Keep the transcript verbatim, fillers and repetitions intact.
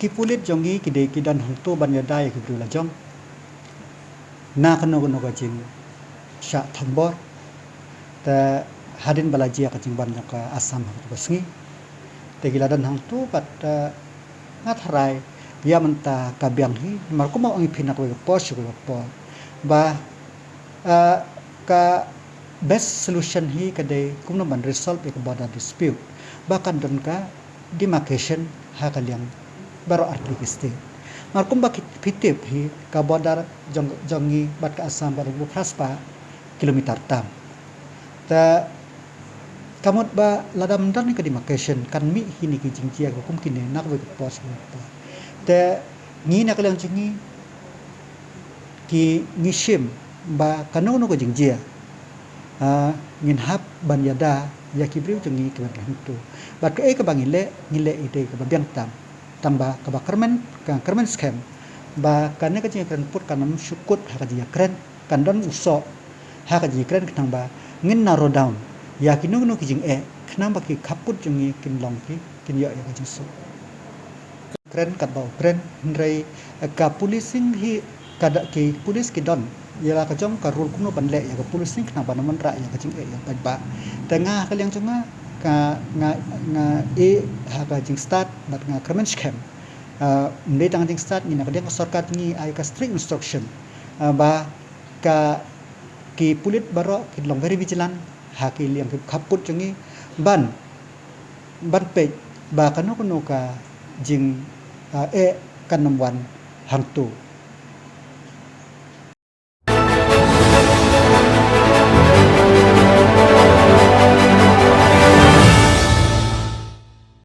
Ki pulit jong ngi ki dei ki don hangto ban ïada ïa ki briew la jong na kano kano ka jingshah thombor. Te hadien ba la jia ka jingwan jong ka Assam ha kaba sngi, te ki la don hangto bad, eh, nga tharai ïa mynta ka biang hi, namar kumba ong ïa phi na kawei ka por sha kawei ka por, ba, eh, ka best solution hi ka dei kumno ban resolve ïa ka border dispute, ba kan don ka demarcation ha ka liang baroh artylli ki state. Namar kumba ki, phi tip hi, ka border jong, jong ngi bad ka Assam ka dang phra spah kilometer tam. Te ka mut ba lada ym don ka demarcation kan mih hi ne ki jingjia kum kine na kawei ka por sha kawei ka por. Te ngi na ka liang jong ngi ki, ngi shim ba kano kano ka jingjia, ah, ngin hap ban ïada ïa ki briew jong ngi kiba don hangto. Bad kaei kaba ngi leh, ngi leh ïa kaei kaba biang tam. Tangba kaba kyrmen, ka kyrmen skhem ba kane ka jingïakren put kan ym shu kut ha ka jingïakren, kan don u soh ha ka jingïakren, khnang ba ngin narrow down ïa kino kino ki jingeh, khnang ba ki khappud jong ngi kin long ki, kin ïoh ïa ka jingsuk. Kren katba u kren, hynrei ka policing hi, ka da, ki police ki don ïa la ka jong ka rule kumno ban leh ïa ka policing khnang ban wanrah ïa ka jingeh ïa paidbah. Te nga ha ka liang jong nga, ka, nga, nga ïeh ha ka jingstad bad nga kyrmen skhem. Ah, ym dei tang jingstad, ngi na ka liang ka sorkar ngi ai ka strict instruction, ah, ba ka, ki pulit baroh kin long very vigilant ha ki liang ki khappud jong ngi ban, ban peit ba kano kano ka jing, ah, eh kan ym wan hangto.